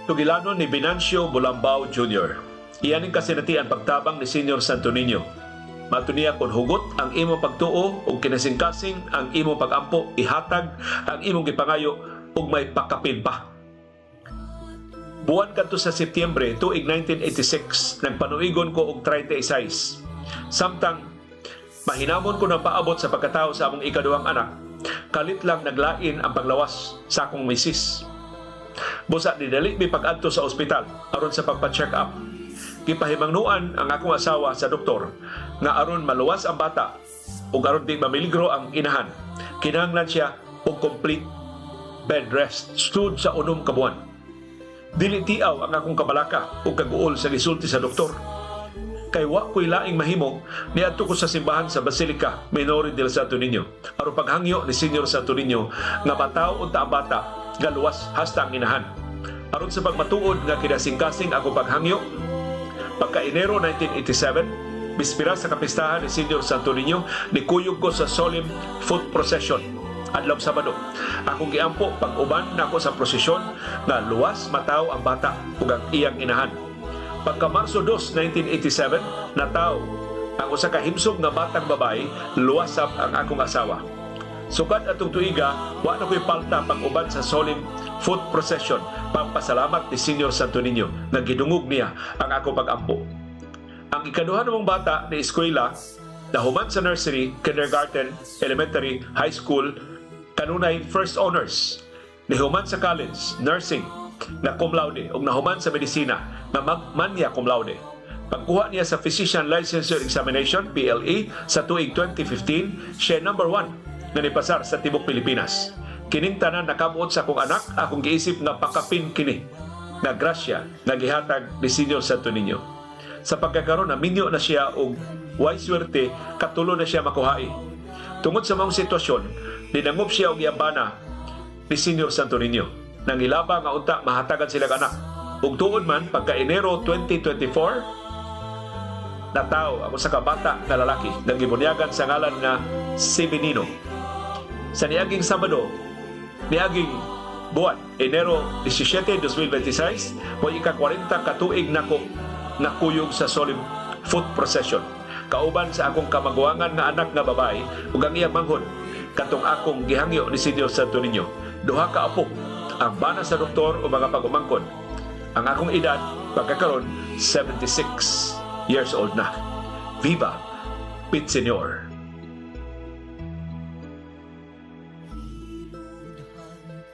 Tugilanon ni Venancio Bulambao Jr. Iyaning kasinatian pagtabang ni Senior Santo Niño. Mato niya, "Kung hugot ang imong pagtuo ug kinasingkasing ang imong pagampo, ihatag ang imong gipangayo ug may pakapin pa." Buwan kadto sa Setyembre, tuig 1986, nagpanuigon ko og 36. Samtang mahinamon ko na paabot sa pagkatao sa among ikaduhang anak, kalit lang naglain ang paglawas sa akong misis. Busa didali mi pag-adto sa ospital aron sa pagpa-check up. Gipahimangnuan ang akong asawa sa doktor nga aron maluwas ang bata ug aron di mamiligro ang inahan, kinahanglan siya og complete bed rest stud sa 6 ka buwan. Dili tiaw ang akong kabalaka ug kaguol sa gisulti sa doktor. Kay wa ko'y laing mahimo, niadto ko sa simbahan sa Basilica Minore del Santo Niño aron paghangyo ni Senior Santo Niño nga mataw unta ang bata nga luwas hasta ang inahan. Aron sa pagmatuod nga kinasingkasing ako paghangyo, pagka Enero 1987, bispira sa kapistahan ni Senior Santo Niño, nikuyog ko sa solemn foot procession adlaw Sabado. Akong giampo pag-uban nako sa prosesyon nga luwas mataw ang bata ug ang iyang inahan. Pagka Marso 2, 1987, nataw ang usa ka himsog nga batang babae, luwas sab ang akong asawa. Sukad atong tuiga, wa na ko'y palta pag-uban sa solemn foot procession pampasalamat ni Senior Santo Niño nga gidungog niya ang ako pag-ampo. Ang ikaduha namong bata ni eskwela, nahuman sa nursery, kindergarten, elementary, high school, kanunay first honors. Nihuman sa college, nursing, na cum laude, ug nahuman sa medisina, nga magmanya cum laude. Pagkuha niya sa Physician Licensure Examination, PLE, sa tuig 2015, siya number one nga nipasar sa tibok Pilipinas. Kining tanan nakamuot sa akong anak, akong giisip nga pakapin kini nga grasya nga gihatag ni Senior Santo Niño. Sa pagkakaroon, naminyo na siya og way swerte, katulo na siya makuhai. Tungod sa maong sitwasyon, ninangop siya og iyang bana ni Senior Santo Niño. Nangilaba nga unta mahatagan sila anak. Ug tuod man, pagka Enero 2024, nataw ang usa ka bata nga lalaki nga gibunyagan sa ngalan nga si Benino. Sa niaging Sabado, niaging buwan, Enero 17, 2026, mo ika-40 katuig nako nakuyog sa solemn foot procession kauban sa akong kamaguangan nga anak nga babae ug ang iyang manghod katong akong gihangyo ni Senior Santo Niño. Duha ka apo, ang bana sa doktor o mga pag-umangkon. Ang akong edad pagkakaron, 76 years old na. Viva Pit Señor!